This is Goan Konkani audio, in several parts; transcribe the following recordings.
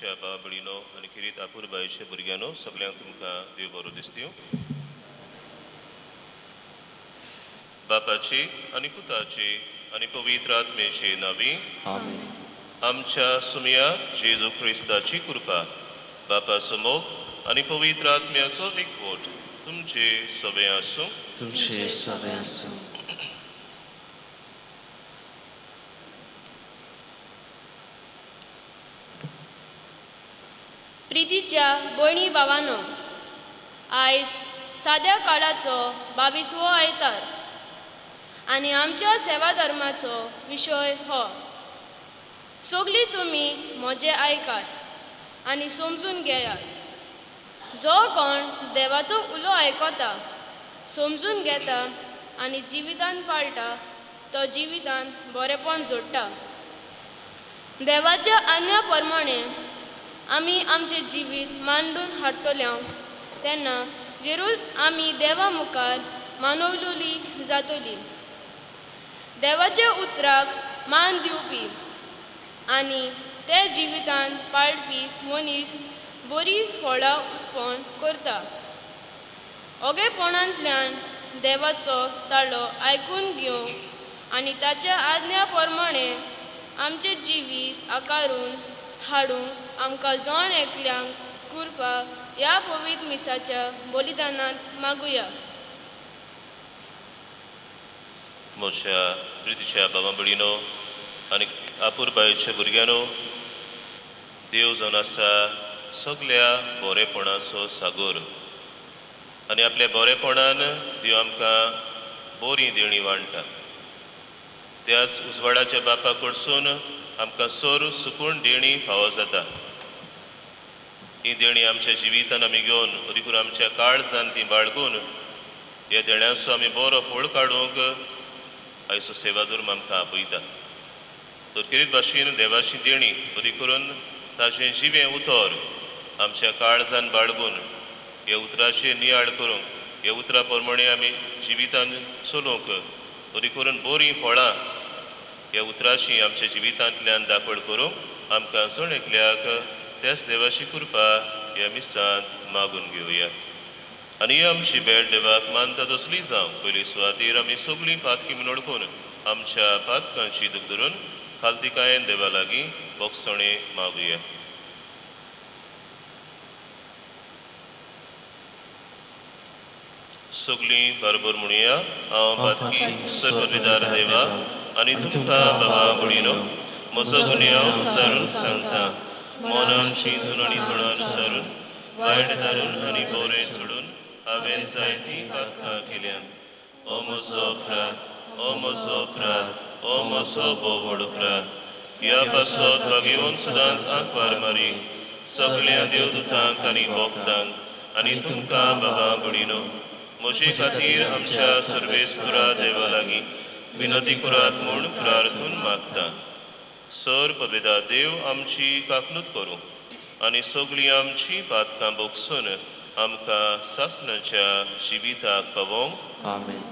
प्रितीच्या बाबा भयणीनो आनी खेरीत आपुरबायेच्या भुरग्यांनो, सगल्यांक तुमकां देव बरो दिसतीव. बापाची आनी पुताची आनी पवित्र आत्मेची नावी. आमेन. आमच्या सुमया जेजू क्रिस्ताची कृपा, बापाचो मोग आनी पवित्र आत्म्याचो एकवट तुमचे सगळे आसूं. तुमचे सगळे आसूं. प्रितीच्या भयणी भावानो, आयज साद्या काळाचो 22वो आयतार आनी आमच्या सेवा धर्माचो विशय हो. सगळीं तुमी म्हजें आयकात आनी समजून घेयात. जो कोण देवाचो उलो आयकता, समजून घेता आनी जिवितान पाळटा तो जिवितान बरेपण जोडटा. देवाच्या आज्ञा प्रमाणे आमी आमचें जिवीत मांडून हाडटले तेन्ना जेरूल आमी देवा मुखार मानवलुली जातली. देवाच्या उतराक मान दिवपी आनी ते जिवितान पाळपी मनीस बरी फळां उत्पन्न करता. ओगेपणांतल्यान देवाचो ताळो आयकून घेवंक आनी ताच्या आज्ञा प्रमाणे आमचें जिवीत आकारून हाडूंक आमकां जण एकल्यांक कृपा ह्या पवित्र मिसाच्या बलिदानांत मागुया. म्हज्या प्रितीच्या बाबा भयणीनो आनी आपुरबायेच्या भुरग्यांनो, देव जावन आसा सगल्या बरेपणाचो सागोर आनी आपल्या बरेपणान देव आमकां बरी देणी वांट्टा. त्याच उजवाडाच्या बापा कडसून आमकां सोर सुकून देणी फावो जाता. ही देणी आमच्या जिवितान आमी घेवन अदिकून आमच्या काळजान ती बाळगून ह्या देण्याचो आमी बरो फळ काडूंक आयचो सेवाधर्म आमकां आपयता. तर खेरीत भाशेन देवाची देणी बरी करून ताचें जिवें उतर आमच्या काळजान बाळगून ह्या उतराचेर नियाळ करूंक, ह्या उतरा प्रमाणे आमी जिवितान चलोवंक बरी करून बरीं फळां ह्या उतराची आमच्या जिवितांतल्यान दाखल करूंक आमकां जण एकल्याक त्याच देवाची कृपा ह्या मिसांत मागून घेवया. आनी ही आमची भेट देवाक मानता तसली जावं. पयली सुवातेर आमी सगळीं पातकी म्हूण वळखून आमच्या पातकांची दूख धरून खालतिकायेन देवा लागीं बोगसणें मागुया. सगळीं बरोबर म्हणुया, हांव पातकी सर्वविदार देवा आनी तुमकां बाबा भयणीनो म्हजो गुन्यांव विचारून सांगता. मनान चिंतून आनी तोंडान सारून वायट धारून आनी बरें सोडून हांवें जायतीं पातकां केल्यात. ओ म्हजो अपराध, ओ म्हजो अपराध, ओ म्हजो भोव व्हड अपराध. ह्या पासत भागेवन सदांच आंकवार मारी सगल्या देवदूतांक आनी भक्तांक आनी तुमकां बाबा भयणीनो म्हजे खातीर आमच्या सर्वेस्पुरा देवा लागीं विनंती करात म्हूण प्रार्थून मागता. सर पवित्र देव आमची काकलूत करूं आनी सगळीं आमची पातकां बोगसून आमकां सासणाच्या जिविताक पावोवंक. आमेन.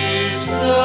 Christa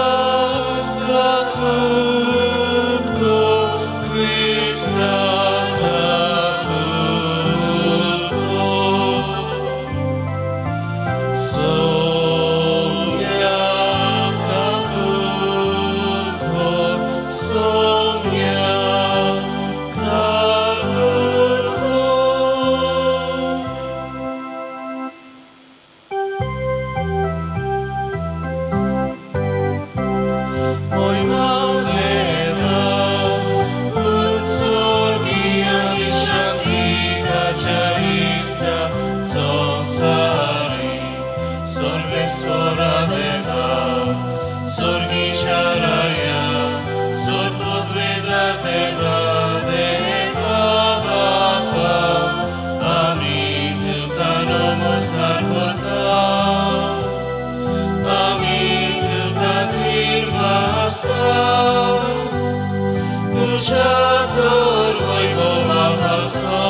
तर वैभवा पासो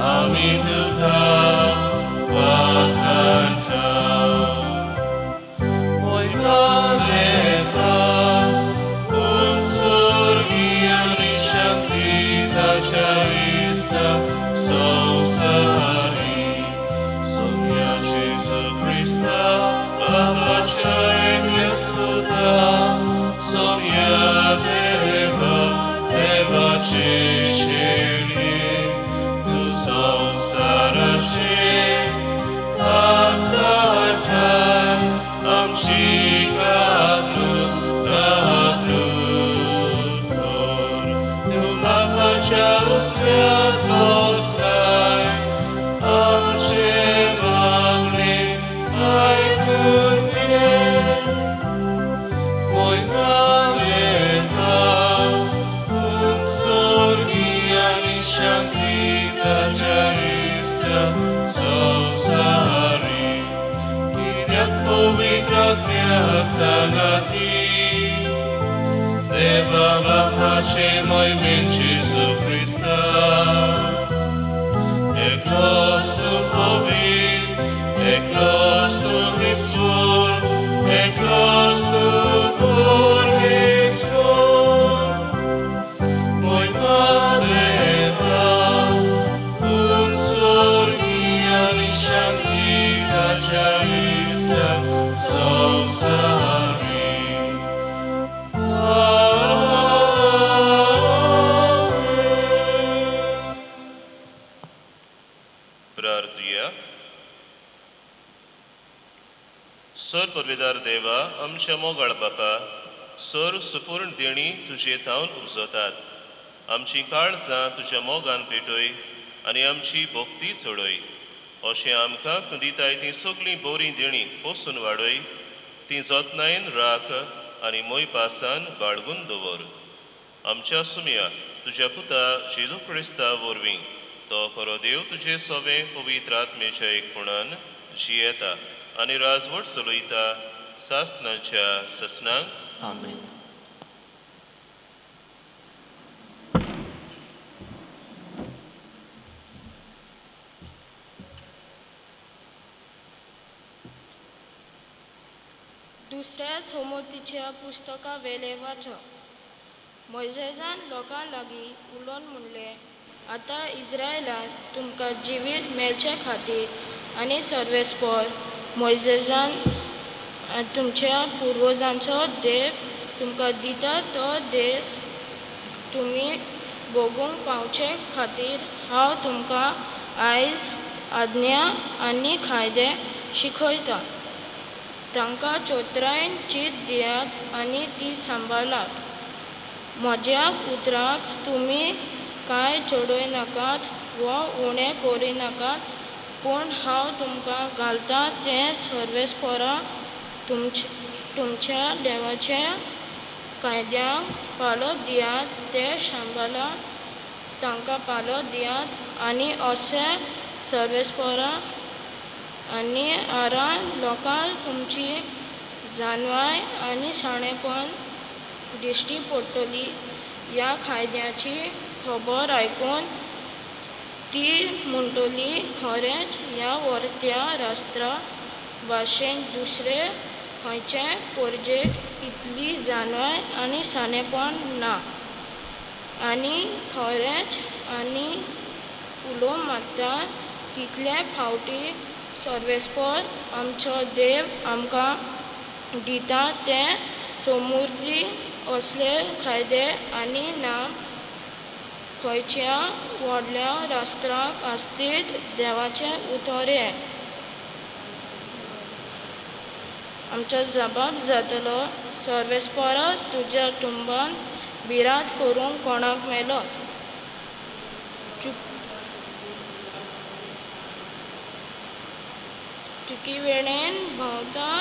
आमी तुका वाखाणटा. मोयमा देवा, उत्सर्गी आनी शांती ताच्या इश्टा संवसारी. सोम्या जेजू क्रिस्ता बाबाच्या एकल्या सुता, सोम्या देवा देवाचे शेणये, तूं संवसाराचे पाप काडटाय, आमची काकूट काकूट कर. तूं बापाच्या उजव्याक बसलाय, आमचे मागणें आयकून घे. मोयमा देवा, उत्सर्गी आनी शांती ताच्या इश्टा संवसारी. कित्याक पवित्र आत्म्या सांगाती, देवा बापाचे मोहिमेन जेजू क्रिस्ता, एकलोच तूं पवित्र, एकलोच तूं ईश्वर, एकलोच तूं परमेश्वर. मोहिमा देवा, उत्सर्गी आनी शांती ताच्या इश्टा संवसारी. आमेन. प्रार्थुया. सर परवेदार देवा, आमच्या मोगाळ बापा, सर सुपूर्ण देणी तुजे थावन उपजतात. आमची काळजां तुज्या मोगान पेटय आनी आमची भक्ती चडय. अशें आमकां तूं दिताय तीं सगळीं बरीं देणी पोसून वाडय, तीं जतनायेन राख आनी मोयपासान बाळगून दवर. आमच्या सुमया तुज्या पुता जेजू क्रिस्ता वरवीं, तो खरो देव तुजे सवें पवित्र आत्मेच्या एकपणान जियेता आनी राजवट चलयता सासनाच्या ससनांक. आमेन. दुसऱ्या सोमतीच्या पुस्तका वेले वाचप. मोयजेसान लोकां लागीं उलोवन म्हणलें, आतां इस्रायलांत तुमकां जिवीत मेळचे खातीर आनी सर्वेस्पर मोयजेसान तुमच्या पुर्वजांचो देव तुमकां दिता तो देस तुमी भोगूंक पावचे खातीर हांव तुमकां आयज आज्ञा आनी कायदे शिकयतां. तांकां चोत्रायन चीत दियात आनी ती सांबाळात. म्हज्या उतराक तुमी कांय चडय नाकात वा उणें करिनाकात, पूण हांव तुमकां घालतां तें सर्वेस्परा तुमच्या देवाच्या कायद्यांक पाळो दियात, ते सांबाळात, तांकां पाळो दियात आनी अशें सर्वेस्परा आनी आरान लोकांक तुमची जाणवाय आनी शाणेपण दिश्टी पडटली. ह्या कायद्याची खबर आयकून ती म्हणटली, खरेंच ह्या वर्त्या राष्ट्रा भाशेन दुसरे खंयचे परजेक इतली जाणवाय आनी शाणेपण ना. आनी खरेंच आनी उलो मारता तितले फावटी सर्वेस्पर आमचो देव आमकां दिता तें समूर्ती असले कायदे आनी नाम खंयच्या व्हडल्या राष्ट्राक आसतीत देवाचें उतर हें. आमचो जबाब जातलो, सर्वेस्परा तुज्या तुंबान भिरांत करूंक कोणाक मेलोत. चुकी वेळेन भोंवता,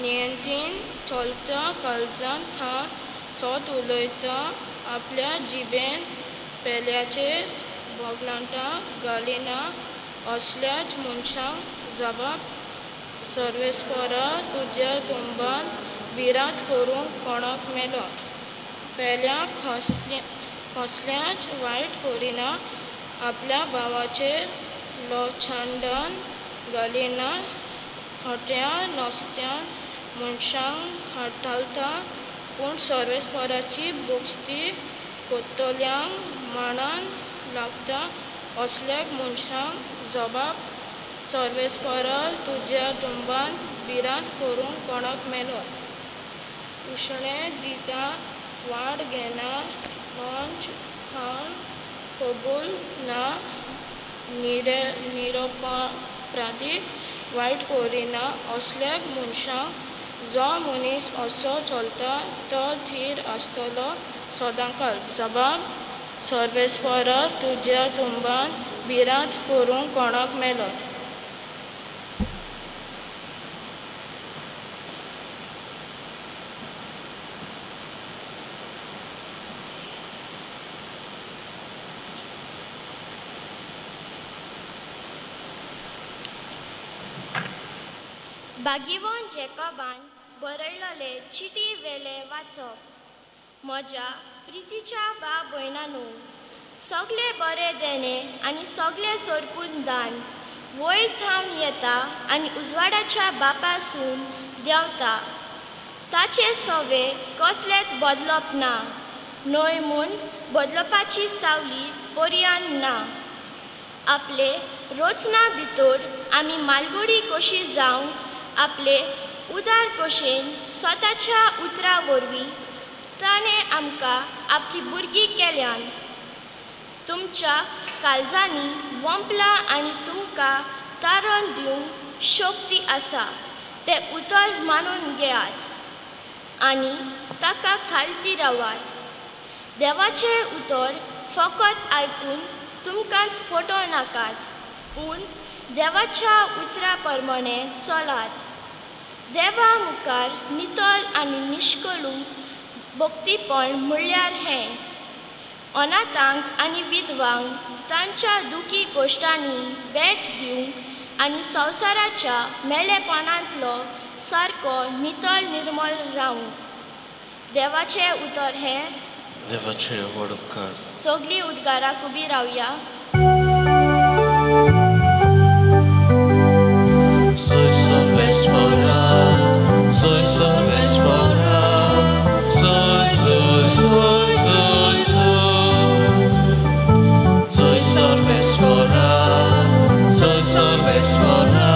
नियंतीन चलता, काळजांत थावन सत उलयता, आपल्या जिबेन पेल्याचेर भोगलांटां घालिना, असल्याच मनशांक जबाब सर्वेस्परा तुज्या तुंबान भिरांत करूंक कोणाक मेलोत. पेल्या कसल्याच वायट करिना, आपल्या भावाचेर लोछांडन घालिना, खोट्या नुस्त्यान मनशांक हाताळटा, पूण सर्वेस्पराची भक्ती कोत्तल्यांक मानान लागता असल्याक मनशांक जबाब सर्वेस्परा तुज्या तुंबान भिरांत करूंक कोणाक मेलो. उशणें दिता, वाड घेना, लोंच खावन कबूल ना, निरपराधीक वायट करिना असल्याक मनशांक जो मनीस असो चलता तो थीर आसतलो सदांकाळ. जबाब सर्वेस्परा तुज्या तुंबान भिरांत करूंक कोणाक मेलो. बागीवन जेकॉबान बरयलले चिटी वेले वाचप. म्हज्या प्रितीच्या बा भयणानू, सगळे बरे देणे आनी सगळे सोरपून दान वयर थावन येता आनी उजवाडाच्या बापासून देंवता. ताचे सवे कसलेच बदलप ना, न्हय म्हूण बदलपाची सावली पर्यान ना. आपले रोचना भितर आमी मालगुडी कशी जावंक आपले उदार कशेन स्वताच्या उतरा वरवीं ताणें आमकां आपली भुरगीं केल्यान. तुमच्या काळजांनी वंपला आनी तुमकां तारण दिवंक शक्ती आसा तें उतर मानून घेयात आनी ताका खालती रावात. देवाचें उतर फकत आयकून तुमकांच फटोवं नाकात, पूण देवाच्या उतरा प्रमाणे चलात. देवा मुखार नितळ आनी निश्कळूंक भक्तीपण म्हणल्यार हें, अनाथांक आनी विधवांक तांच्या दुखी गोश्टांनी भेट दिवंक आनी संवसाराच्या मेलेपणांतलो सारको नितळ निर्मळ रावंक. देवाचें उतर हें. देवाचें व्हड उपकार. सगळीं उद्गाराक उबी रावया. Soy Sarvesvara, soy Sarvesvara, soy, soy, soy, soy, soy. Soy Sarvesvara, soy Sarvesvara,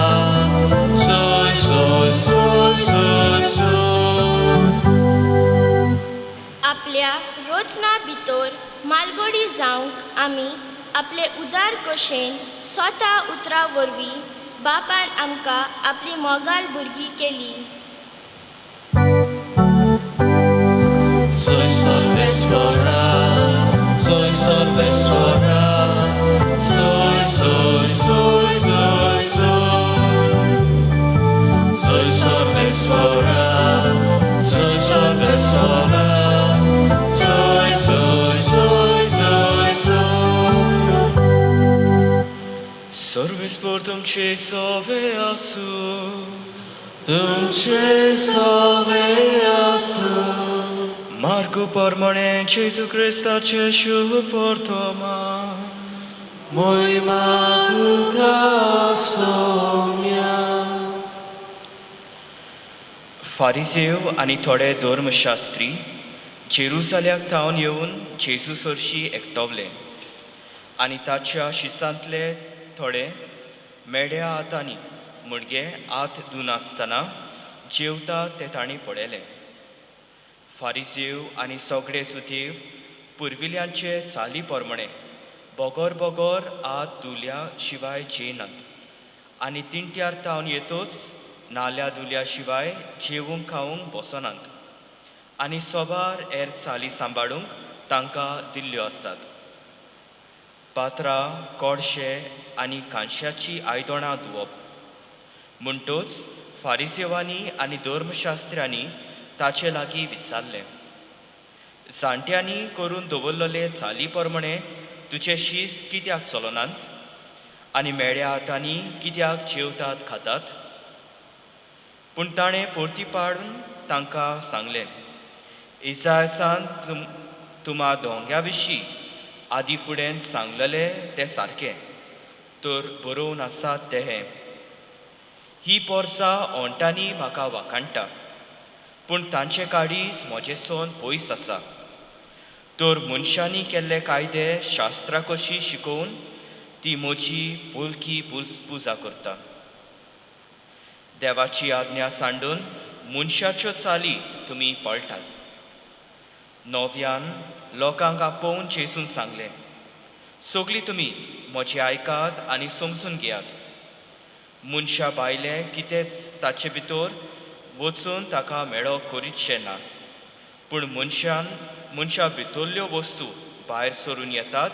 soy, soy, soy, soy, soy. आपल्या रोचना भितर मालगोडी जावंक आमी आपले उदार कशेन स्वता उतरा वरवीं बापान आमकां आपली मोगाल भुरगीं केली. Soy Sarvesvara, soy Sarvesvara, soy, soy, soy, soy, soy. Soy Sarvesvara, soy Sarvesvara, soy, soy, soy, soy, soy. सर्वेस्पर तुमचे सवे आसूं. तुमचे सवे आसूं. मार्गो प्रमाणे जेजू क्रिस्ताचे शुभ वर्तमान. मोहिमा तुका सोम्या. फारिजेव आनी थोडे धर्मशास्त्री जेरुजाल्याक थावन येवन जेजू सरशी एकटवले आनी ताच्या शिसांतले थोडे मेड्या हातांनी म्हणजे हात धुनासतना जेवता ते तांणी पळयलें. फारिजेव आनी सगळे सुदेव पुर्विल्यांचे चाली प्रमाणे बगर बगर हात धुल्या शिवाय जेयनात आनी तिंट्यार थावन येतोच नाल्या धुल्या शिवाय जेवूंक खावंक बसनात आनी सोबार हेर चाली सांबाळूंक तांकां दिल्ल्यो आसात. पात्रां, कोडशे आनी कांश्याची आयदनां धुवप. म्हणटच फारिजेवांनी आनी धर्मशास्त्र्यांनी ताचे लागीं विचारलें, जाणट्यांनी करून दवरलेले चाली प्रमाणे तुजे शीस कित्याक चलनात आनी मेळ्या हातांनी कित्याक जेवतात खातात? पूण ताणें परती पाडून तांकां सांगलें, इजायसान तुमा दोंग्या विशीं आदी फुडें सांगलेलें तें सारकें तर बरोवन आसा तें हें. ही पोरसां ओंठांनी म्हाका वाखाणटा पूण तांचे काळीज म्हजें पयस आसा. तर मनशांनी केल्ले कायदे शास्त्रां कशी शिकोवन ती म्हजी पोलकी पुजा करता. देवाची आज्ञा सांडून मनशाच्यो चाली तुमी पळटात. नव्यान लोकांक आपोवन जेजून सांगलें, सगळीं तुमी म्हजें आयकात आनी समजून घेयात. मनशा भायलें कितेंच ताचे भितर वचून ताका मेळो करीतशें ना, पूण मनशान मनशा भितरल्यो वस्तू भायर सरून येतात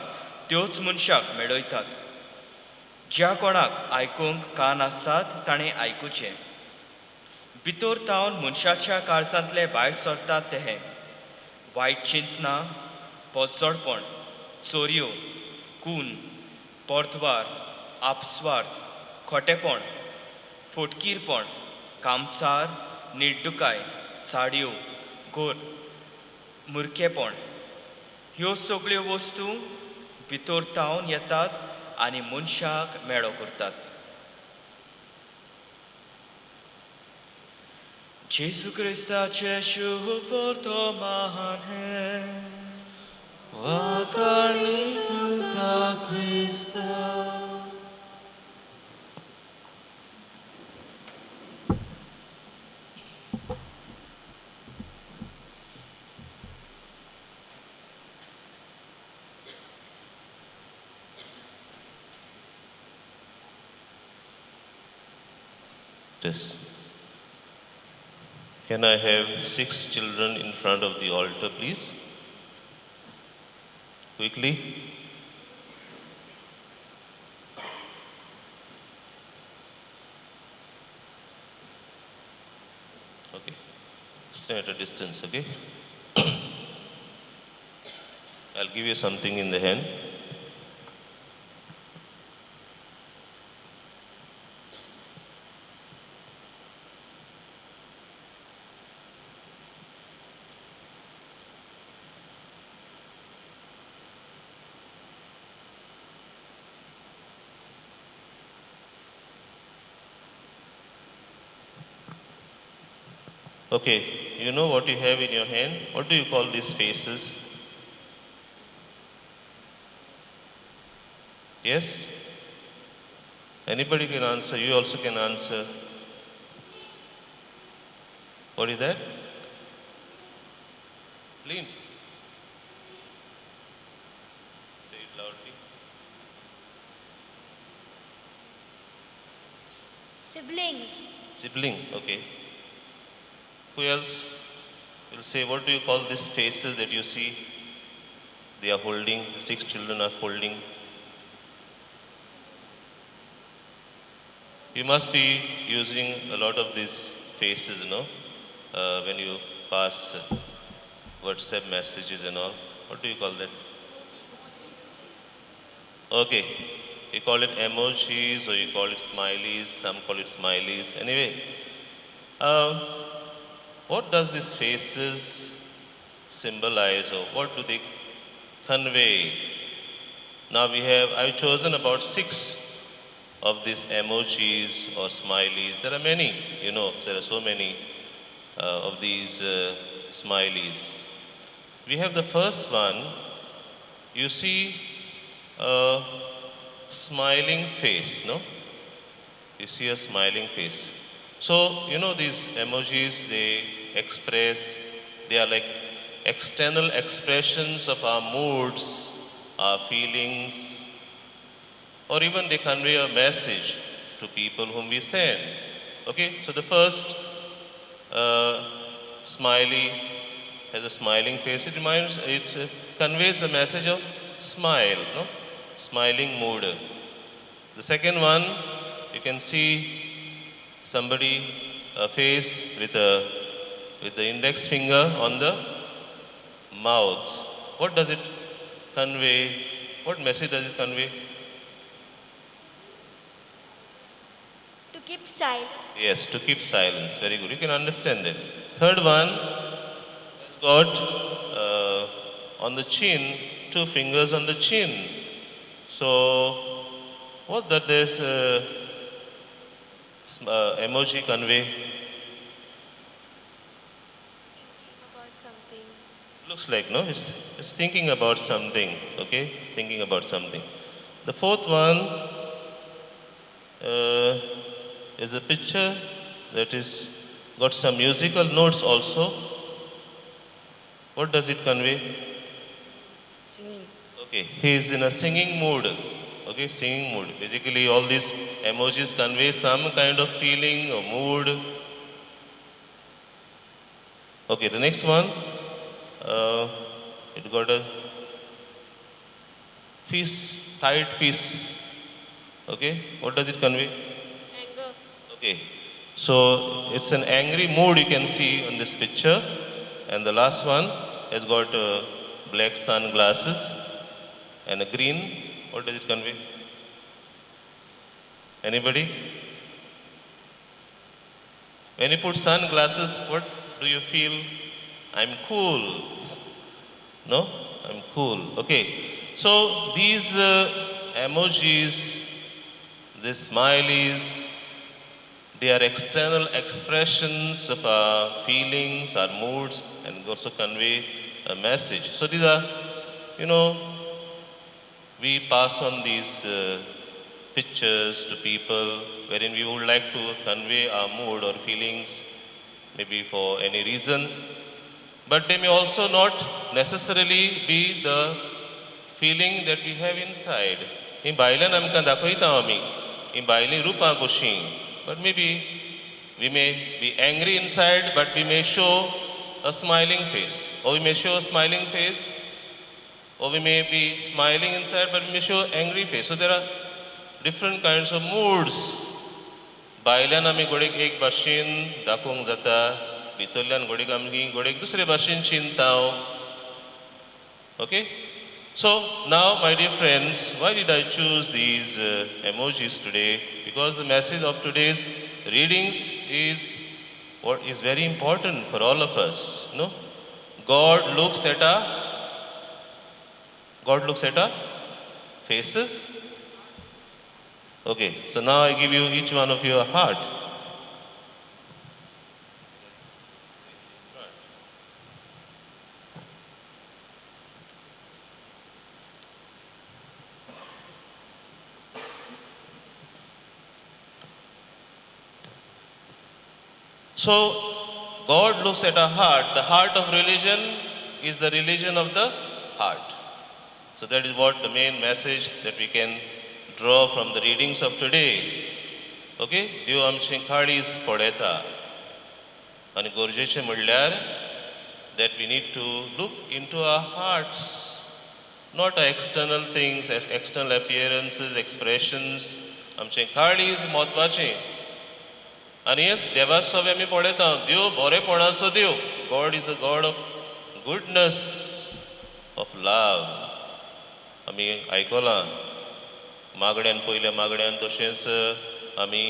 त्योच मनशाक मेळयतात. ज्या कोणाक आयकूंक कान आसात ताणें आयकुचें. भितर तावन मनशाच्या काळजांतले भायर सरतात ते हें: वायट चिंतना, पोजडपण, चोरयो, खून, परद्वार, आपस्वार्थ, खोटेपण, फोटकीरपण, कामचार, निर्दुकाय, चाडयो, गोर, मुरकेपण. ह्यो सगळ्यो वस्तू भितर तावन येतात आनी मनशाक मेळो करतात. जेजू क्रिस्ताचे शुभ वर्तमान हें. वाखाणी तुका क्रिस्ता. This. Can I have 6 children in front of the altar, please? Quickly. Okay. Stay at a distance, okay? I'll give you something in the hand. Okay, you know what you have in your hand? What do you call these faces? Yes? Anybody can answer. You also can answer. What is that? Please. Say it loudly. Siblings. Sibling, okay. Who else will say, what do you call these faces that you see? They are holding, 6 children are holding. You must be using a lot of these faces, you know, when you pass WhatsApp messages and all. What do you call that? Okay, you call it emojis or you call it smileys, some call it smileys. Anyway, what does these faces symbolize or what do they convey? Now I've chosen about 6 of these emojis or smileys. There are many, you know, there are so many of these smileys. We have the first one. You see a smiling face, no? You see a smiling face. So, you know, these emojis, they express, they are like external expressions of our moods, our feelings, or even they convey a message to people whom we send. Okay, so the first smiley has a smiling face. It reminds, it conveys the message of smile, no? Smiling mood. The second one, you can see somebody, a face with the index finger on the mouth. What does it convey? What message does it convey? To keep silent. Yes, to keep silence. Very good. You can understand it. Third one has got on the chin, two fingers on the chin. So what does this emoji convey? About something. Looks like, no? It's thinking about something, okay? Thinking about something. The fourth one is a picture that is got some musical notes also. What does it convey? Singing. Okay, he is in a singing mood. Okay, singing mood. Basically, all these emojis convey some kind of feeling or mood. Okay, the next one, it got a fist, tight fist. Okay, what does it convey? Anger. Okay, so it's an angry mood you can see on this picture. And the last one has got black sunglasses and a green. What does it convey? Anybody? When you put sunglasses, what do you feel? I'm cool. No? I'm cool. Okay. So these emojis, these smileys, they are external expressions of our feelings, our moods, and also convey a message. So these are, you know, we pass on these pictures to people wherein we would like to convey our mood or feelings, maybe for any reason. But they may also not necessarily be the feeling that we have inside. ही भायल्यान आमकां दाखयता आमी ही भायलीं रुपां कशीं, but maybe we may be angry inside, but we may show a smiling face, or we may show a smiling face, or we may be smiling inside, but we may show angry face. So there are different kinds of moods. भायल्यान आमी घोडेक एक भाशेन दाखोवंक जाता, भितरल्यान घोडेक आमी घोडेक दुसरे भाशेन चिंता. Okay? So now, my dear friends, why did I choose these emojis today? Because the message of today's readings is what is very important for all of us. No? God looks at our, God looks at our faces. Okay, so now I give you each one of you a heart. So, God looks at our heart. The heart of religion is the religion of the heart. So that is what the main message that we can draw from the readings of today. Okay? देव आमचें काळीज पळयता आनी गरजेचें म्हणल्यार that we need to look into our hearts, not our external things, external appearances, expressions. आमचें काळीज म्हत्वाचें. आनी हेच देवाचो आमी पळयता, देव बरेपणाचो देव. God is a God of goodness, of love. आमी आयकलां मागण्यान, पयल्या मागण्यान, तशेंच आमी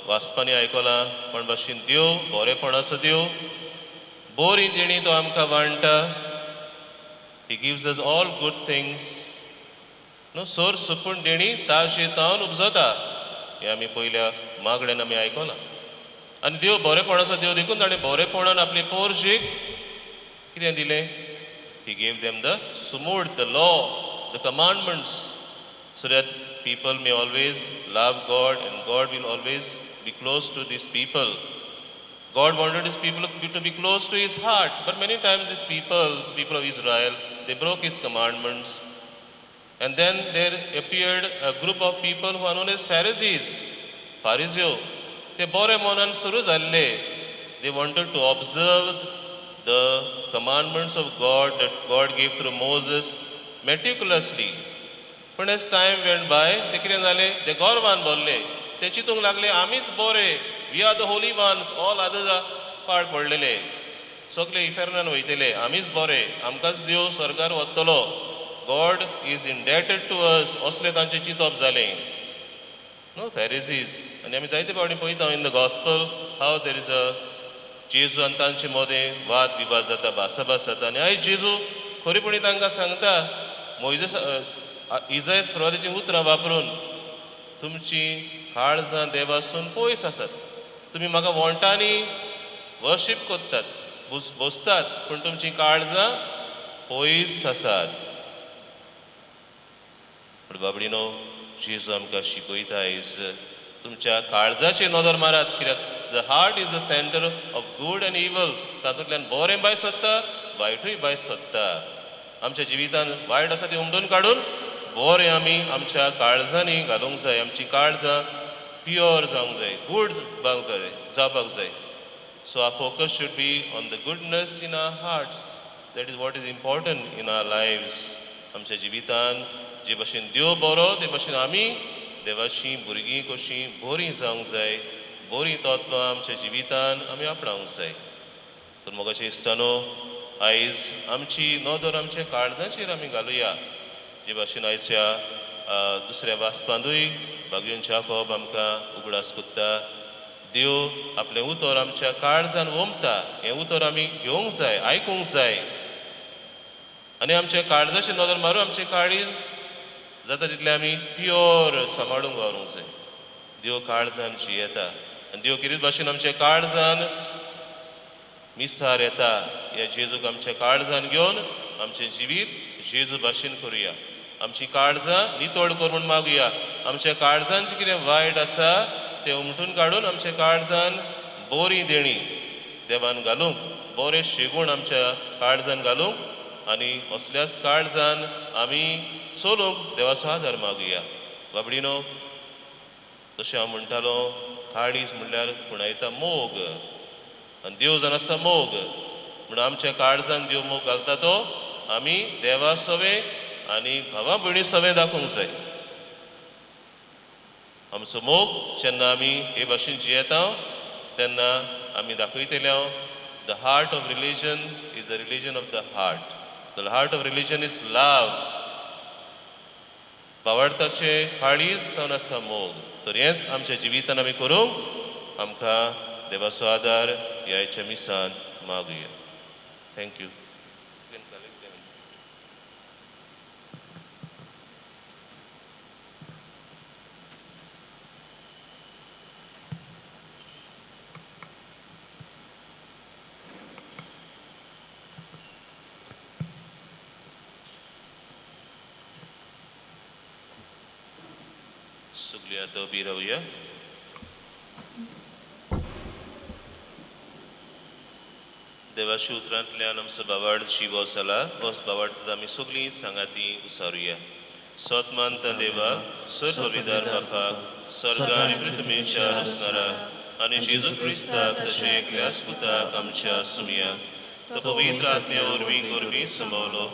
वाचपांनी आयकलां, पण भाशेन देव बरेपणाचो देव, बरी देणी तो आमकां वांट्टा. He gives us all good things. न्हू, सोर सुपून देणी ताजे तावन उपजता. हें आमी पयल्या मागण्यान आमी आयकलां. आनी देव बरेपणाचो देव देखून ताणें बरेपणान आपले पोरजेक कितें दिलें? He gave them the sumud, the law, the commandments, so that people may always love God and God will always be close to these people. God wanted his people to be close to his heart, but many times these people, people of Israel, they broke his commandments. And then there appeared a group of people who are known as Pharisees. Phariseo. They bore monan suru jalle. They wanted to observe the commandments of God that God gave through Moses meticulously. But as time went by, ते कितें जालें? ते गर्वान भरले. ते चिंतूंक लागले, आमीच बरे, we are the holy ones, all others are पाड पडलेले, सगळे इफेर्नान वयतले, आमीच बरे, आमकांच देव स्वर्गार वतलो, God is indebted to us, असलें तांचें चिंतप जालें. न्हू, Pharisees. आनी आमी जायते फावटी पळयता in the gospel how there is a जेजू आनी तांचे मदें वाद विवाद जाता, भासाभास जाता. आनी आयज जेजू खरेपणी तांकां सांगता मोयजस इजायस प्रवादाचीं उतरां वापरून तुमची काळजां देवासून पयस आसात, तुमी म्हाका वोंटांनी वर्शीप करतात, बसतात, पूण तुमचीं काळजां पयस आसात. पूण बाबडीनो जेजू आमकां शिकयता आयज तुमच्या काळजाचेर नदर मारात, कित्याक the heart is the centre of good and evil. तातूंतल्यान बरें भायर सोदता, वायटूय भायर सोदता. आमच्या जिवितान वायट आसा तें उमडून काडून बरें आमी आमच्या काळजांनी घालूंक जाय. आमची काळजां प्युअर जावंक जाय, गूड जावपाक जाय. So our focus should be on the goodness in our hearts. That is what is important in our lives. आमच्या जिवितान जे भशेन देव बरो ते भशेन आमी देवाची भुरगीं कशीं बरीं जावंक जाय, बरीं तत्वां आमच्या जिवितान आमी आपणावंक जाय. तर मोगाचे इश्टानो आयज आमची नदर आमच्या काळजाचेर आमी घालुया. जे भाशेन आयच्या दुसऱ्या वाचपांतूय बागयन जाकोब आमकां उगडास कोत्ता, देव आपलें उतर आमच्या काळजान ओमता, हें उतर आमी घेवंक जाय, आयकूंक जाय आनी आमच्या काळजाचेर नदर मारून आमचें काळीज जाता तितलें आमी प्युअर सांबाळूंक वावरूंक जाय. देव काळजान जियेता आनी देव कितें भाशेन आमच्या काळजान मिसार येता. ह्या जेजूक आमच्या काळजान घेवन आमचें जिवीत जेजू भाशेन करुया. आमची काळजां नितळ कर म्हूण मागुया. आमच्या काळजांचें कितें वायट आसा तें उमटून काडून आमच्या काळजान बरी देणी देवान घालूंक, बरे शेगूण आमच्या काळजान घालूंक आनी असल्याच काळजान आमी चलूंक देवाचो आदार मागुया. बाबडीनो तशें हांव म्हणटालो काळीज म्हणल्यार खुणायता मोग आनी देव जावन आसा मोग, म्हणून आमच्या काळजान देव मोग घालता तो आमी देवा सवें आनी भावा भयणी सवें दाखोवंक जाय. आमचो मोग जेन्ना आमी हे भाशेन जियेता तेन्ना आमी दाखयतले the heart of religion is the religion of the heart. The heart of religion is love. भावार्थाचें काळीज जावन आसा मोग. तर हेंच आमच्या जिवितान आमी करूंक आमकां देवाचो आदार ह्या आयच्या मिसांत मागुया. Thank you. सगळीं आतां उबी रावया. देवाच्या उतरांतल्यान आमचो बावाड जिवो जाला, होच बावाड आमी सगळीं सांगाती उसारुया. सत मानता देवा, सर पविदार बापाक, सर्ग आनी पृथ्वीच्या रचणारा आनी जेजू क्रिस्ताक तशें एकल्याच पुताक आमच्या सुमया, तो पवित्र आत्म्या वरवीं गोरवीं संभवलो,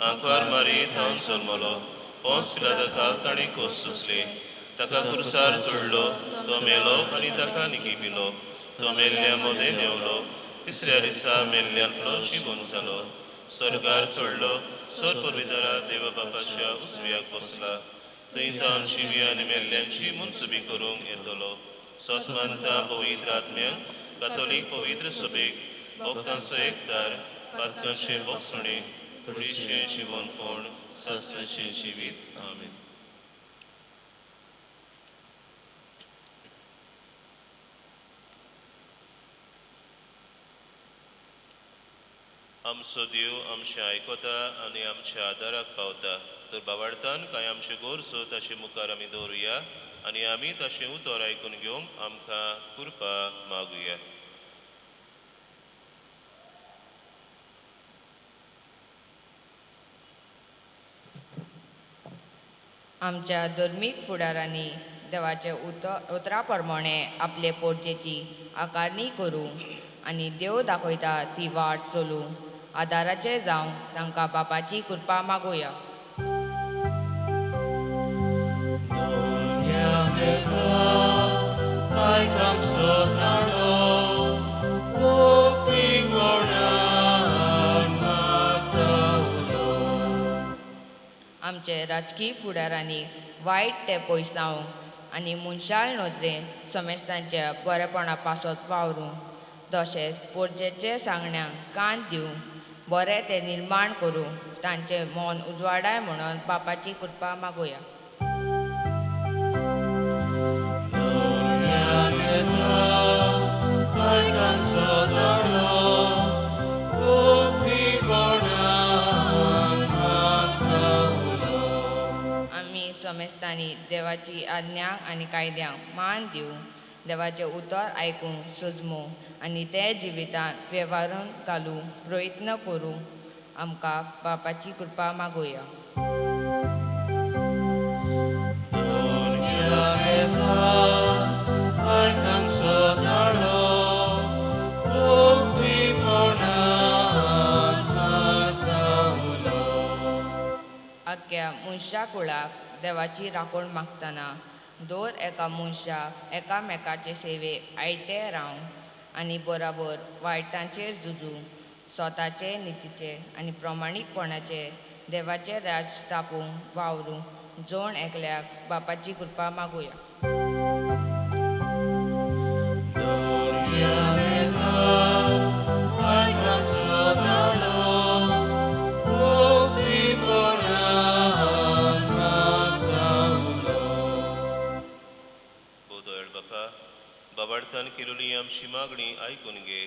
आंकवार मारी थावन जल्मलो, पोंस पिलाता खाल ताणें खोस सोंसली, ताका कुर्सार चडलो, तो मेलो आनी ताका निकिपिलो, तो मेल्ल्या मदें देंवलो, तिसऱ्या दिसा मेल्ल्यांतलो जिवून जालो, स्वर्गार चडलो, सर पवित्र देवा बापाच्या उजव्याक बसला, थंय तावन जिवी आनी मेल्ल्यांची मुनसुबी करूंक येतलो. सत मानता पवित्र आत्म्यांक, कातोलीक पवित्र सभेक, भक्तांचो एकदार, पातकांचें भोगसणें, कुडीचें जिवनपण, सासणाचें जिवीत. आमेन. आमचो देव आमचें आयकता आनी आमच्या आदाराक पावता. तर बावाडतान कांय आमच्यो गरजो ताचे मुखार आमी दवरुया आनी आमी ताचें उतर आयकून घेवंक आमकां कृपा मागुया. आमच्या धर्मीक फुडारांनी देवाचे उतरा प्रमाणे आपले पोरजेची आकारणी करूं आनी देव दाखयता ती वाट चलूं आदाराचें जावं तांकां बापाची कृपा मागुया. आमचे राजकीय फुडारांनी वायट ते पयसावंक आनी मनशाळ नदरेन समेस्तांच्या बरेपणा पासत वावरूंक तशेंच पोरजेचे सांगण्यांक कान दिवंक बरें तें निर्माण करूं तांचें मन उजवाडाय म्हणून बापाची कृपा मागुया. आमी समेस्तांनी देवाची आज्ञांक आनी कायद्यांक मान दिवं, देवाचें उतर आयकूंक सजमूं आनी तें जिवितांत वेव्हारून घालूंक प्रयत्न करूं. आमकां बापाची कृपा मागुया. आख्या मनशा कुळाक देवाची राखण मागतना दर एका मनशाक एकामेकाचे सेवेक आयते रावंक आनी बराबर वायटांचेर झुजूं, स्वताचे नितीचे आनी प्रमाणीकपणाचे देवाचें राज स्थापूंक वावरूंक जण एकल्याक बापाची कृपा मागुया. बाबार्थान केलेली आमची मागणी आयकून घे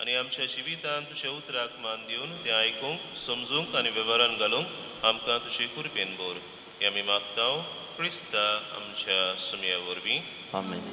आनी आमच्या जिवितांत तुज्या उतराक मान दिवन तें आयकूंक, समजूंक आनी वेव्हारान घालूंक आमकां तुजे कृपेन भर. हें आमी मागता क्रिस्ता आमच्या सुमया वरवीं. आमेन.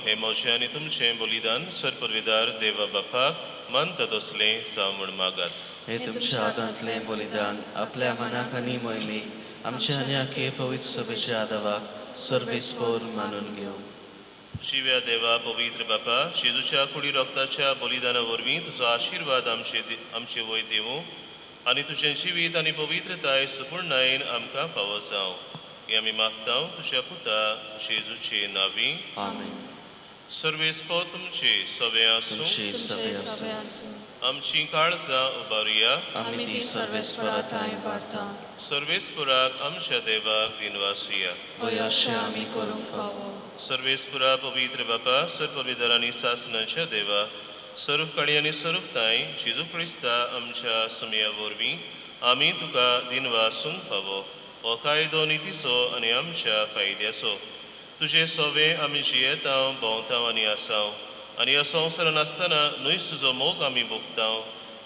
हे म्हजें आनी तुमचें बलिदान सरपरवेदार देवा बापाक मानता तसलें जावं म्हूण मागात. हे तुमच्या हातांतलें बलिदान आपल्या मनाक आनी मोहिमेक आमच्या आनी आखे पवित्र सभेच्या आदावाक सर्वेस्पोर मानून घेवं. जिव्या देवा पवित्र बापा, जेजूच्या कुडी रक्ताच्या बलिदाना वरवीं तुजो आशिर्वाद आमचे वयर दिवं आनी तुजें जिवीत आनी पवित्रताय सुपूर्णायेन आमकां फावो जावं. हें आमी मागता तुज्या पुता जेजूचे नांवी. आमेन. सर्वेस्पोर तुमचे सवे आसूं. आमची काळजां उबारुया. आमी ती सर्वेस्परा थंय उबारता. सर्वेस्पराक आमच्या देवाक दिनवासुया. अशें आमी करूंक फावो. सर्वेस्परा पवित्र बापा, सर्वविदार आनी सासनाच्या देवा, सर्वकाळी आनी स्वरूपताय जेजू क्रिस्ता आमच्या सुमया वरवीं आमी तुका दिनवासूंक फावो. हो कायदो नितीचो आनी आमच्या फायद्याचो. तुजे सोवे आमी जियेतांव, भोंवतांव आनी आसाव आनी ह्या संवसारान आसतना न्हयच तुजो मोग आमी भोगतांव.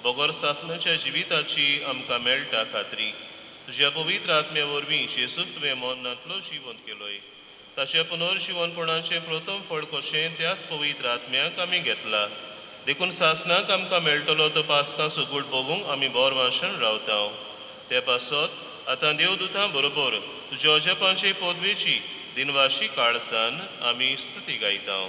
बगर सासणाच्या जिविताची आमकां मेळटा खात्री. तुज्या पवित्र आत्म्या वरवीं जेजूक तुवें मरणांतलो जिवंत केलोय. ताच्या पुनर्जिवनपणाचें प्रथम फळ कशें त्याच पवित्र आत्म्याक आमी घेतला. देखून सासणाक आमकां मेळटलो तो पास्कांचो गूट भोगूंक आमी बोर वांशण रावतांव. ते पासत आतां देवदूतां बरोबर तुज्या अजापांचे पदवेची दिनवाशी काळसान आमी स्तुती गायता.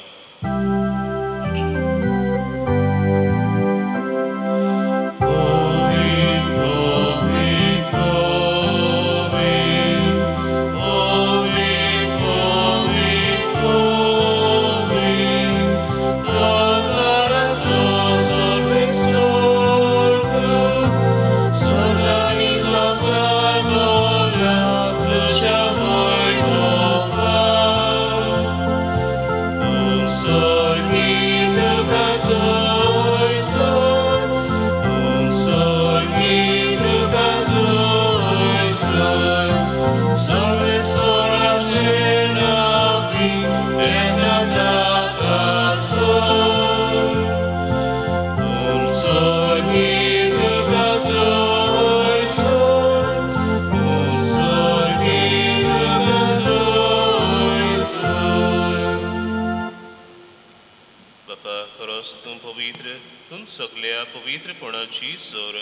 तूं सगल्या पवित्रपणाची जोर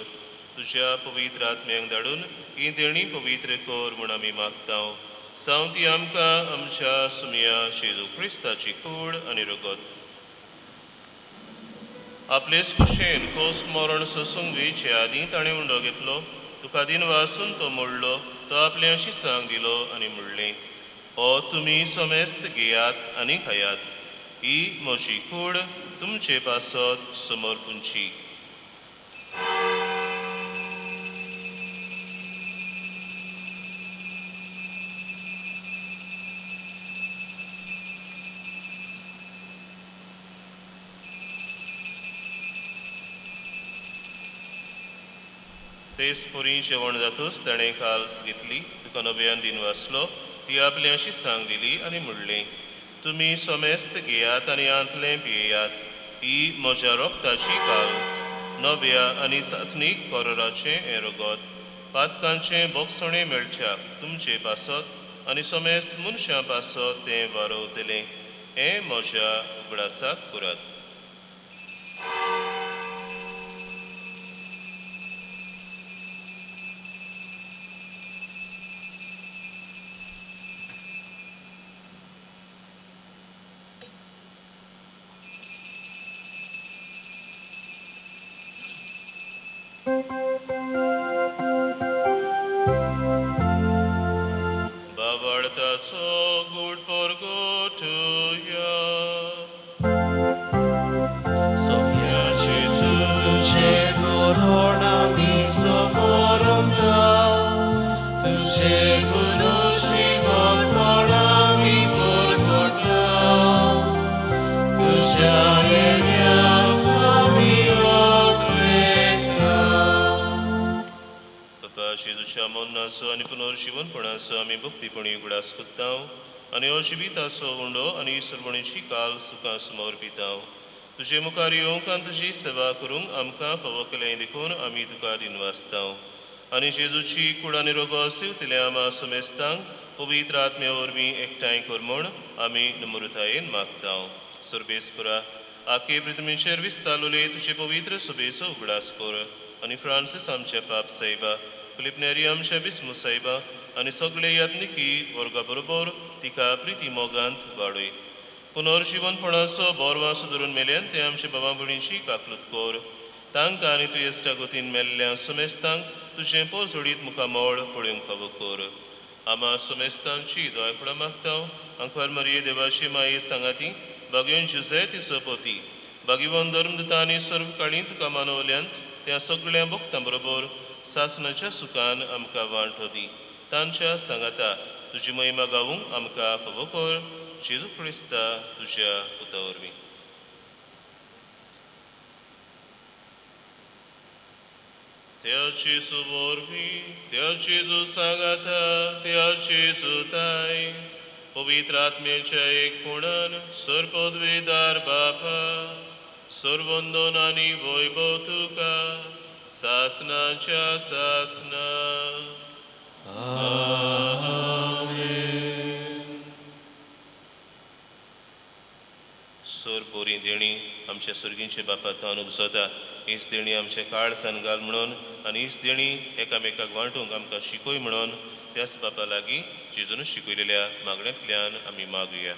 तुज्या पवित्र आत्म्यांक धाडून ही देणी पवित्र कर म्हूण आमी मागता. सावंती ती आमकां आमच्या सुमया जेजू क्रिस्ताची कूड आनी रगत आपलेच कुशेन कोस मरण सोसूंक वेचे आदीं ताणें उंडो घेतलो. तुका दिन वासून तो मोडलो, तो आपल्या शिसांक दिलो आनी म्हणलें, हो तुमी समेस्त घेयात आनी खायात, ही म्हजी कूड तुमचे पासत समर्पूंची. तेच परी जेवण जातूच ताणें काल्स घेतली, तुका नव्यान दिन वाचलो, ती आपल्या शिसांक दिली आनी म्हणलें, तुमी समेस्त घेयात आनी आंतलें पियेयात, ही म्हज्या रोगताची काल्स, नव्या आनी सासणीक कोरोराचें हें रगत, पातकांचें बोगसणें मेळच्याक तुमचे पासत आनी समेस्त मनशां पासत तें वारवतलें. हें म्हज्या उगडासाक करात. आनी पुनर्जिवनपणाचो आमी भक्तीपणी उगडास कोत्ता आनी हो जिविताचो उंडो आनी सर्वणीची काल सुखां समर्पिता. तुजे मुखार येवंक आनी तुजी सेवा करूंक आमकां फावो केलें देखून आमी तुका दिनवासता. आनी जेजूची कूड आनी रोगो सेवतल्या आमा समेस्तांक पवित्र आत्म्या वरवीं एकठांय कर म्हूण आमी नम्रतायेन मागता. सर्वेस्परा आखे पृथ्वीचेर विस्तारलोले तुजे पवित्र सभेचो उगडास कर आनी फ्रांसीस आमच्या पाप सायबा, फिलिपनेरी आमच्या बिस्मू सायबा आनी सगळे याज्ञिकी वर्गा बरोबर तिका प्रिती मोगांत वाडय. पुनर्जिवनपणाचो बोरवास धरून मेल्यान ते आमच्या बाबा भयणीची काकलूत कर. तांकां आनी तुवें इश्टागतीन मेल्ल्या समेस्तांक तुजें पोजडीत मुखामळ पळोवंक फावो कर. आमा समेस्तांची दयाफळां मागता. आंकवार मारये देवाची माये सांगाती बागेवन जुझे तिचो पती बागेवन धर्मदूता आनी सर्व काळी तुका मानवल्यांत त्या सगळ्या भक्तां बरोबर सासणाच्या सुखान आमकां वांटो दी. तांच्या सांगाता तुजी महिमा गावूंक आमकां फावो कर. जेजू क्रिस्ता तुज्या पुता वरवीं. त्या जेजू वरवीं, त्या जेजू सांगाता, त्या जेजू ताय पवित्र आत्म्याच्या एक पुणान सर्पद्वेदार बापा सर्वंदन आनी वैभव तुका सासनाच्या सासना. सोर पोरी देणी आमच्या सुर्गींच्या बापा तावन उपजता. हीच देणी आमच्या काळसान घाल म्हणून आनी हीच देणी एकामेकाक वांटूंक आमकां शिकय म्हणून त्याच बापा लागीं जेजून शिकयलेल्या मागण्यांतल्यान आमी मागुया.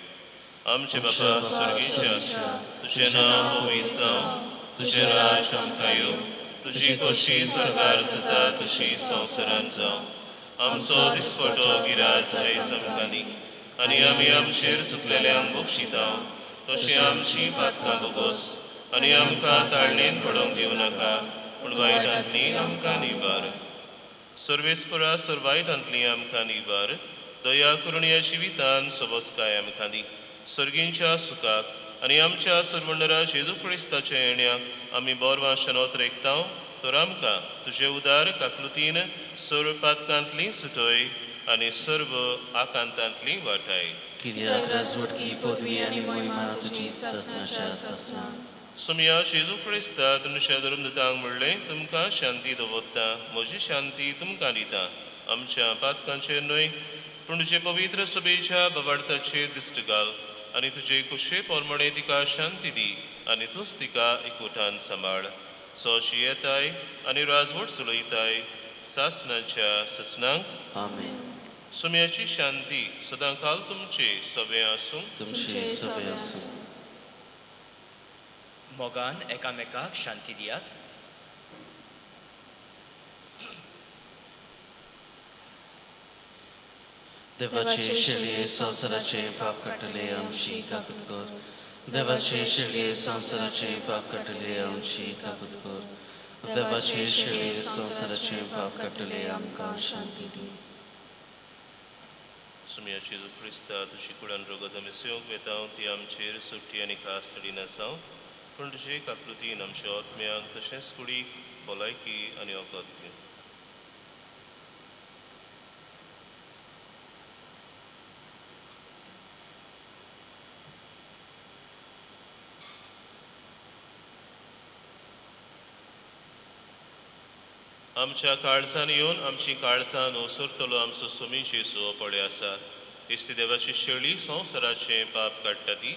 आमचे बापा सुर्गीच्या, तुजें नांव पवित्र जावं, तुजें राज आमकां येवं, तुजी खोशी सरकार जाता तशी संवसारांत जावं. आमचो दिसपटो गिराज आयज आमकां दी आनी आमी आमचेर चुकलेल्यांक बक्षिता तशी आमची पातकां बोगोस आनी आमकां ताळणेन पडोवंक दिवं नाका, पूण वायटांतली आमकां निवार. सर्वेस्परा सर वायटांतली आमकां निवार. दया करून ह्या जिवितान सोबसकाय आमकां दी. सर्गींच्या सुखाक आनी आमच्या सर्वंडरा जेजू क्रिस्ताच्या येण्याक आमी बोरवां शनोत रेखता. तर आमकां तुजे उदार काकलुतीन सर्व पातकांतली सुटय आनी सर्व आकांतांतली वाटाय. कित्याक राजवटकी पदवी आनी महिमा तुजी सासणाच्या सासणा. सोमया जेजू क्रिस्ता तुमच्या धर्मदूतांक म्हणलें, तुमकां शांती दवरता, म्हजी शांती तुमकां दिता. आमच्या पातकांचेर न्हय पूण तुजे पवित्र सभेच्या बवाडताचेर दिश्ट घाल. आनी तुजे कुशे प्रमाणे तिका शांती दी आनी तूंच तिका एकवटान सांबाळ. सो जियेताय आनी राजवट चलयताय सासणाच्या ससनांक. आमेन. सुम्याची शांती सदां काल तुमचे सगळे आसूं. तुमचे सगळे आसूं. मोगान एकामेकाक शांती दियात. देवाचे शेळये संवसाराचे पाप काडटले आमची काकूत कर. देवाचे शेळये संवसाराचे पाप काडटले आमची काकूत कर. देवाचे शेळये संवसाराचे पाप काडटले आमकां शांती दी. सुम्या जेजू क्रिस्ता तुजी कुडान रगत आमी सेवंक वेता ती आमचेर सुट्टी आनी खास तडिनासांव, पूण तुजे काकृतीन आमच्या आत्म्यांक तशेंच कुडीक भलायकी आनी वखद दिवं. आमच्या काळजान येवन आमची काळजां ओसरतलो आमचो सुमी जेजू पळय आसा. इस्ती देवाची शेळी संवसाराचें पाप काडटा ती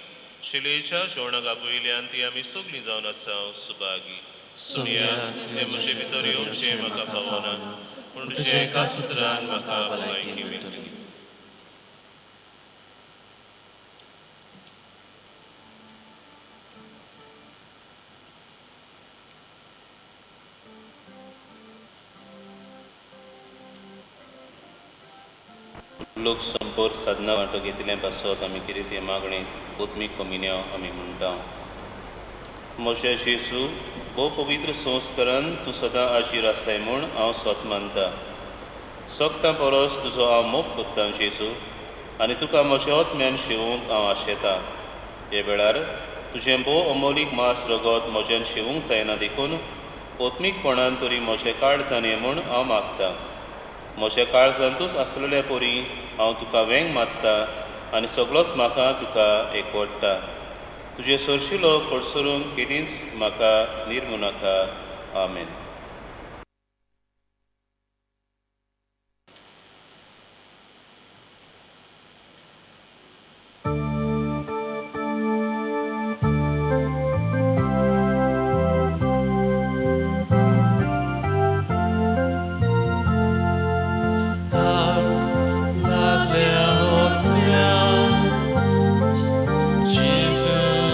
शेळयेच्या जेवणाक आपयल्यान ती आमी सगळीं जावन आसा सुभागी. सुमया हें म्हजे भितर येवचें म्हाका पावना, पूण तुज्या एका सुत्रान म्हाका भलायकी मेळटली. लोक संपर्क साधना वांटो घेतिल्ले पासत आमी कितें तें मागणें आत्मीक कमिन्यांव आमी म्हणटा. म्हज्या जेजू, भोव पवित्र संस्कारान तूं सदां आजीर आसाय म्हूण हांव स्वत मानता. सगटां परस तुजो हांव मोग कोत्तां जेजू, आनी तुका म्हज्या आत्म्यान शेवूंक हांव आशेतां. हे वेळार तुजें भोव अमोलीक मांस रगत म्हज्यान शेवूंक जायना देखून आत्मीकपणान तरी म्हजें काळजान ये म्हूण हांव मागतां. म्हज्या काळजांतूच आसलेल्या परी हांव तुका वेंग मारता आनी सगळोच म्हाका तुका एकवटता. तुजे सरशिलो कडसरून केदींच म्हाका निर्मू नाका. आमेन. Jesus.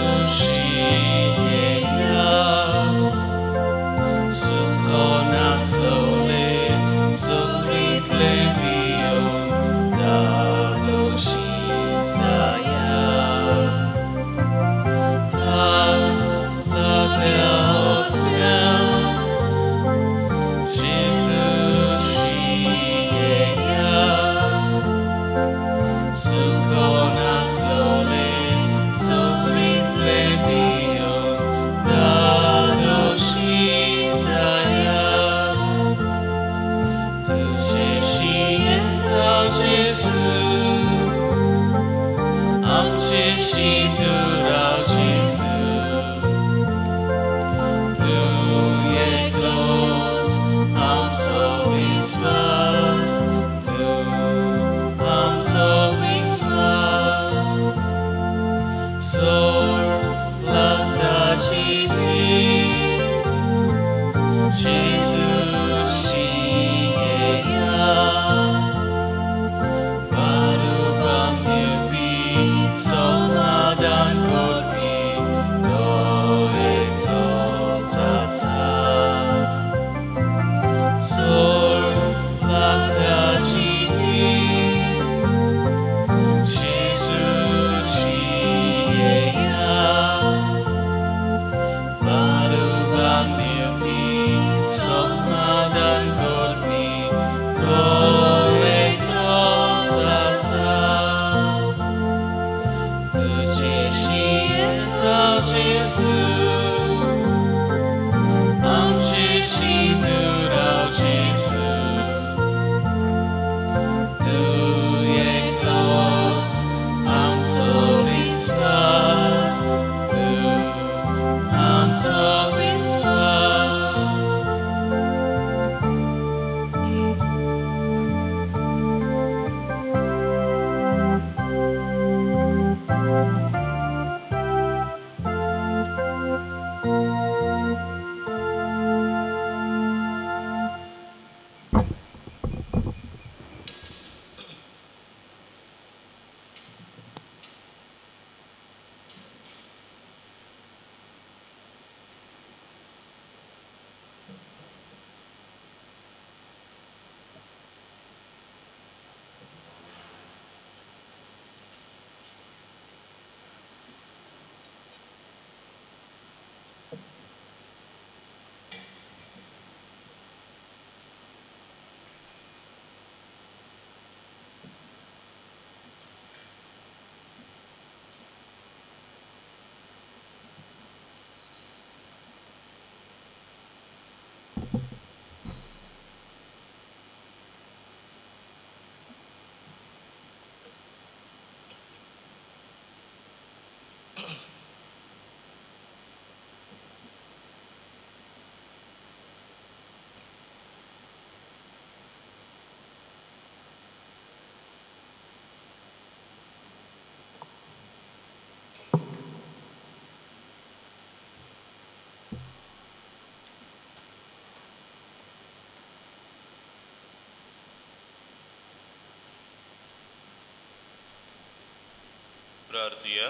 प्रार्थुया.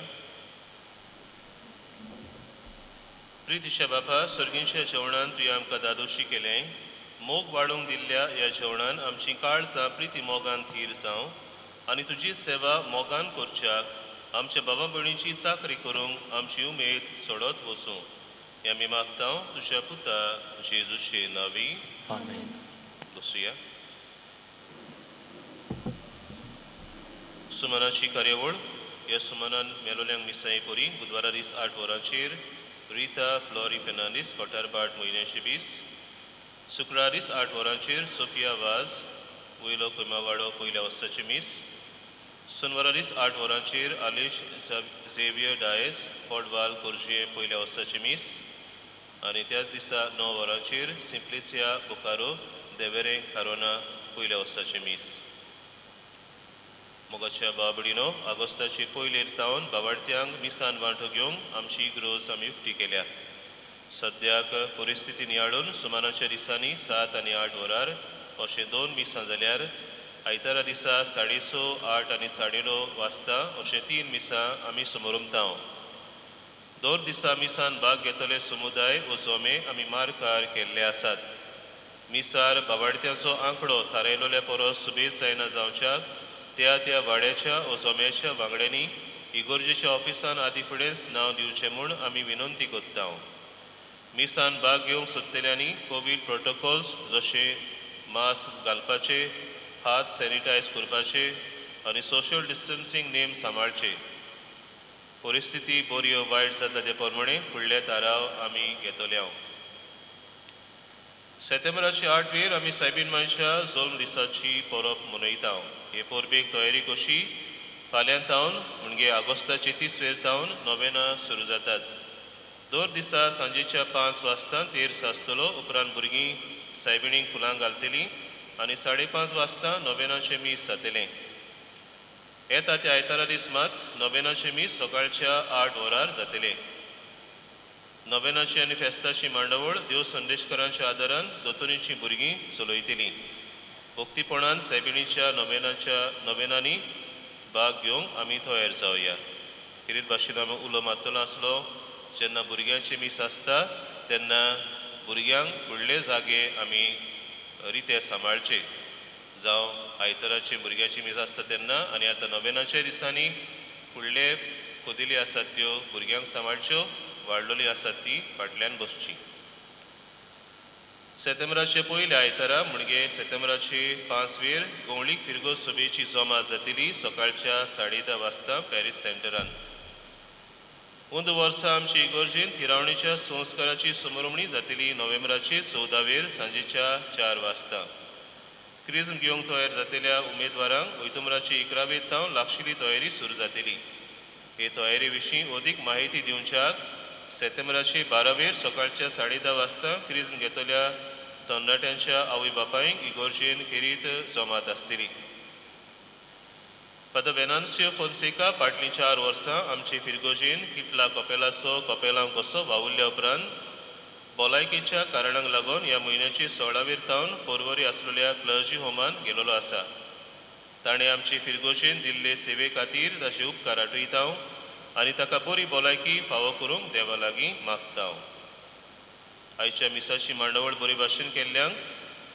प्रितीच्या बापा, सर्गींच्या जेवणान तुवें आमकां दादोशी केलें. मोग वाडोवंक दिल्ल्या ह्या जेवणान आमची काळजां प्रिती मोगान थीर जावं आनी तुजी सेवा मोगान करच्याक आमच्या बाबा भयणीची चाकरी करूंक आमची उमेद चडत वचूं. हें आमी मागता तुज्या पुता जेजूचे नांवी. आमेन. बसुया. सुमनाची कार्यावळ. ह्या सुमनान मेलोल्यांक मिसाई परी बुधवारा दीस 8 वरांचेर रिता फ्लॉरी फेर्नांडीस, कोटारबाट, म्हयन्याचे 20. शुक्रार दीस 8 वरांचेर सोफिया वाज, वयलो कोयमावाडो, पयल्या वर्साचे मीस. सोनवारा दीस 8 वरांचेर आलेश झेवियर डायस, कोडवाल, कोरजे, पयल्या वर्साचे मीस. आनी त्याच दिसा 9 वरांचेर सिंप्लिसिया बोकारो, देवेरे, कारोना, पयल्या वर्साचे मीस. मोगाच्या बाबडीनो, आगोस्ताचे पयलेर तावन बाबाडत्यांक मिसान वांटो घेवंक आमची इगर्ज आमी उक्ती केल्या. सद्याक परिस्थिती नियाळून सुमानाच्या दिसांनी 7 आनी 8 वरार अशें 2 मिसां जाल्यार आयतारा दिसा 6:30, 8 आनी 9:30 वाजता अशें 3 मिसां आमी समोरमता. दर दिसा मिसान भाग घेतले समुदाय वो जोमे आमी मार्कार केल्ले आसात. मिसार बाबाडत्यांचो आंकडो थारायलोल्या परस सुबेज जायना जावच्याक त्या त्या वाड्याच्या वो जोम्याच्या वांगड्यांनी इगर्जेच्या ऑफिसान आदी फुडेंच नांव दिवचें म्हूण आमी विनंती करता. मिसान भाग घेवंक सोदतल्यांनी कोवीड प्रोटोकॉल्स जशे मास्क घालपाचे, हात सॅनिटायज करपाचे आनी सोशल डिस्टन्सींग नेम सांबाळचे. परिस्थिती बरी वायट जाता ते प्रमाणे फुडले थाराव आमी घेतले. सेप्टेंबराचे 8 वेर आमी सायबीन मायच्या जल्म दिसाची परब मनयता. हे परबेक तयारी कशी फाल्यां तावन म्हणजे ऑगस्टाचे 30 वेर तावन नोवेनां सुरू जातात. दर दिसा सांजेच्या 5 वाजता तेर्स आसतलो. उपरांत भुरगीं सायबिणीक फुलां घालतलीं आनी 5:30 वाजता नोवेनाचें मीस जातलें. येता त्या आयतारा दीस मात नोवेनाचें मीस सकाळच्या 8 वरार जातलें. नोवेनाची आनी फेस्ताची मांडावळ देव संदेशकरांच्या आदारान दोतोनीची भुरगीं चलयतलीं. भक्तीपणान सायबिणीच्या नोवेनांनी भाग घेवंक आमी तयार जावया. खेरीत भाशेन आमी उलो मारतलो आसलो, जेन्ना भुरग्यांची मीस आसता तेन्ना भुरग्यांक फुडले जागे आमी रिते सांबाळचे. जावं आयताराची भुरग्यांची मीस आसता तेन्ना आनी आतां नोवेनाच्या दिसांनी फुडले कदेली आसात त्यो भुरग्यांक सांबाळच्यो, वाडलोली आसात ती फाटल्यान बसची. सेप्टेंबराचे पयले आयतारा म्हणजे सेप्टेंबराचे 5 वेर गोवळीक फिरगो सभेची जमा जातली सकाळच्या 10:30 वाजता पॅरीस सेंटरान. अंदू वर्सा आमची इगर्जेन थिरावणीच्या संस्काराची समरमणी जातली नोव्हेंबराचे 14 वेर सांजेच्या 4 वाजता. क्रिज्म घेवंक तयार जातल्या उमेदवारांक ऑक्टोबराचे 11 वेर तावन लागशिल्ली तयारी सुरू जातली. हे तयारी विशीं अदीक माहिती दिवच्याक सेप्टेंबराचे 12 वेर सकाळच्या 10:30 वाजता क्रिज्म घेतल्या तरणाट्यांच्या आवय बापायंक इगर्जेन खेरीत जमात आसतली. फादर वेनान्सियो फोन्सेका फाटलीं 4 वर्सां आमचे फिरगोजेन किटला कपेलाचो कपेलांव कसो वावुरल्या उपरांत भलायकेच्या कारणांक लागून ह्या म्हयन्याचे 16 वेर तावन पोरवरी आसलेल्या क्लर्जी होमान गेलोलो आसा. ताणें आमचे फिरगोजेन दिल्ले सेवे खातीर ताचे उपकार आठयता आनी ताका बरी भलायकी फावो करूंक देवा लागीं मागता. आयच्या मिसाची मांडावळ बरी भाशेन केल्ल्यांक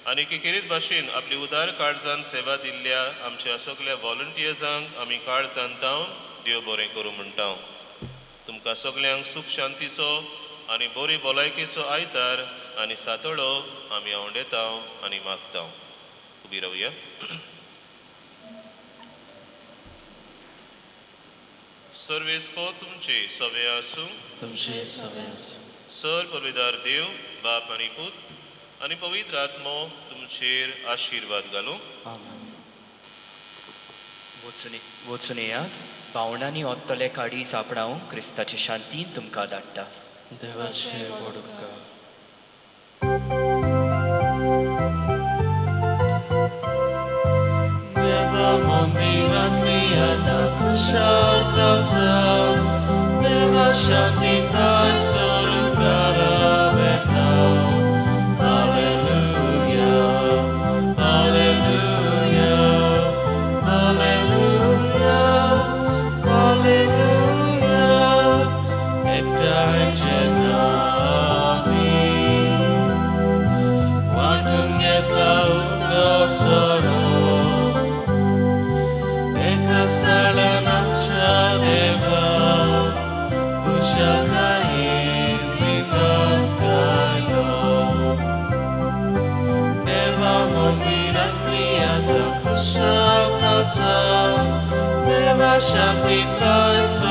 आनी खेरीत भाशेन आपली उदार काळजान सेवा दिल्ल्या आमच्या सगल्या व्हॉलंटियर्सांक आमी काळजान तावन देव बरें करूं म्हणटा. तुमकां सगल्यांक सूख शांतीचो आनी बरी भलायकेचो आयतार आनी सातोळो आमी आवडेता आनी मागता. उबी रावया. सर्वेस्पो तुमचे सवे आसूं. तुमचे सवे आसूं. सर पवित्र देव बाप आनी पूत आनी पवित्र आत्मो तुमचेर आशिर्वाद घालूं. आमेन. वचून येयात भावणांनी ओत्तले काडी सापडावंक क्रिस्ताचे शांतीन तुमकां धाडटा. देवाचे व्हड उपकार. देवा मंदिरांतली आतां खुशालता जावं, देवा शांतीताय स्वर्गारा वेता. Hallelujah, hallelujah, hallelujah, hallelujah. आसा, देवा शक्ती थंयसर